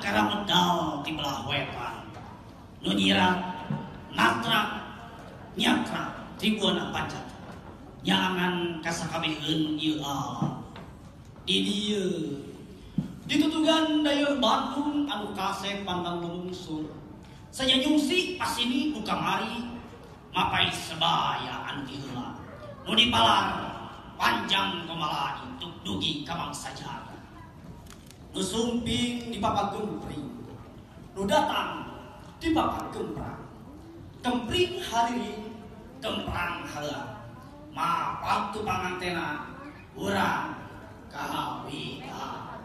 Baskara medal di belah wetan nu nyirat natra nyatra Tribhuwana Pancatra nyaangan kasakabeheun ieu alam di dieu ditutugan dayeuh Bandung anu kasep pandang lungsur saya nyungsi pasini nu kamari mapai sebaya anu diheula nu dipalar panjang komala untuk dugi ka mangsa jaga nu sumping di papagempring nu datang di papagemprang kempring hariring kemprang heula mapak tu pangantena urang kahawitan.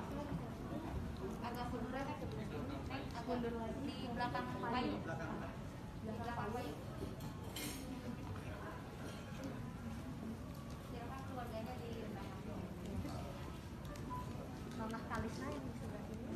Agak mundur mundur di belakang payung. Belakang payung. Silakan keluarganya di belakang. Mama Kalisna yang di sebelah sini.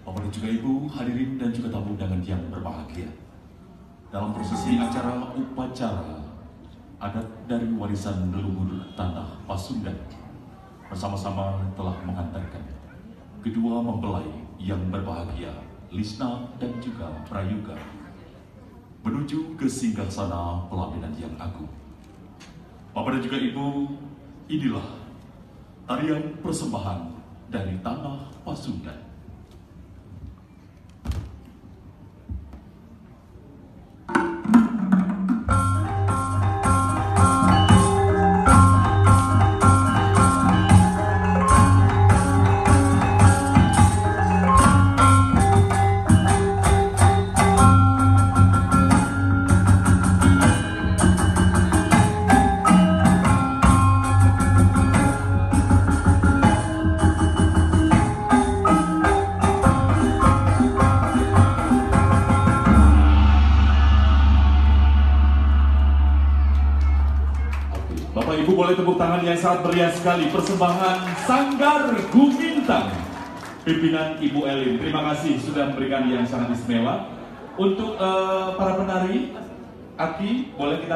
Bapak dan juga Ibu, hadirin dan juga tamu undangan yang berbahagia. Dalam prosesi acara upacara adat dari warisan leluhur tanah Pasundan, bersama-sama telah mengantarkan kedua mempelai yang berbahagia, Lisna dan juga Prayoga, menuju ke singgasana pelaminan yang agung. Bapak dan juga Ibu, inilah tarian persembahan dari tanah Pasundan. tepuk tangan yang sangat meriah sekali. Persembahan Sanggar Gumintang, pimpinan Ibu Elin. Terima kasih sudah memberikan yang sangat istimewa. Untuk para penari, Aki, boleh kita